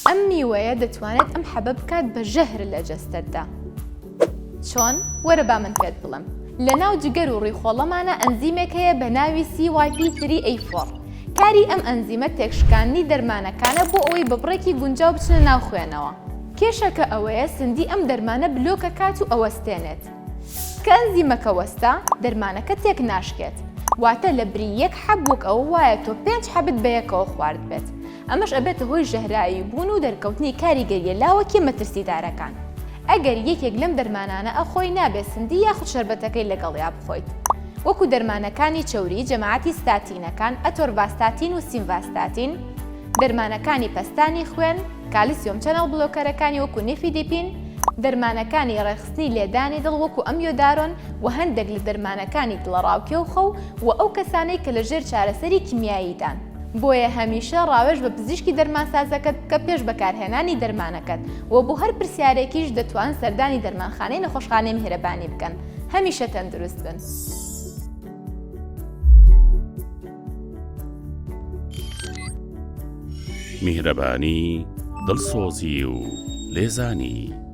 ئەم میوەیە دەتوانێت ئەم حەبە بکات بە ژەهر لە جەستەتدا. چۆن؟ وەرە با من پێت بڵێم. لە ناو جگەر و ڕیخۆڵەمانا ئەنزیمێک هەیە بە ناوی CYP3A4. کاری ئەم ئەنزیمە تێکشکاندنی دەرمانەکانە بۆ ئەوەی بە بڕێکی گونجاو بچنە ناو خوێنەوە. کێشەکە ئەوەیە سندی ئەم دەرمانە بلۆک ئەکات و ئەوەستێنێت. کە ئەنزیمەکە وەستا، دەرمانەکە تێک ناشکێت. واتە لە بری یەک حەب وەک ئەوە وایە تۆ پێنج حەبت بەیەکەوە خواردبێت. ئەمەش ئەبێتە هۆی ژەهراوی بوون و دەرکەوتنی کاریگەرییە لاوەکیە مەترسیدارەکان. ئەگەر یەکێک لەم دەرمانانە ئەخۆی نابێت سندی یاخود شەربەتەکەی لەگەڵیا بخۆیت. وەکو دەرمانەکانی چەوری جەماعەتی ستاتینەکان، ئەتۆرڤاستاتین و سیمڤاستاتین، دەرمانەکانی پەستانی خوێن، calcium channel blocker ەکانی وەکو نیفیدیپین، دەرمانەکانی ڕێکخستنی لێدانی دڵ وەکو ئەمیۆدارۆن و هەندێک لە دەرمانەکانی دڵەڕاوکێ و خەو و ئەو کەسانەی کە لە ژێر چارەسەری کیمیاییدان. بۆیە هەمیشە ڕاوێژ بە پزیشکی دەرمانسازەکەت بکە پێش بەکارهێنانی دەرمانەکەت و بۆ هەر پرسیارێکیش دەتوان سەردانی دەرمانخانەی نەخۆشخانەی میهرەبانی بکەن. هەمیشە تەندروست بن. میهرەبانی، دڵسۆزی و لێزانی.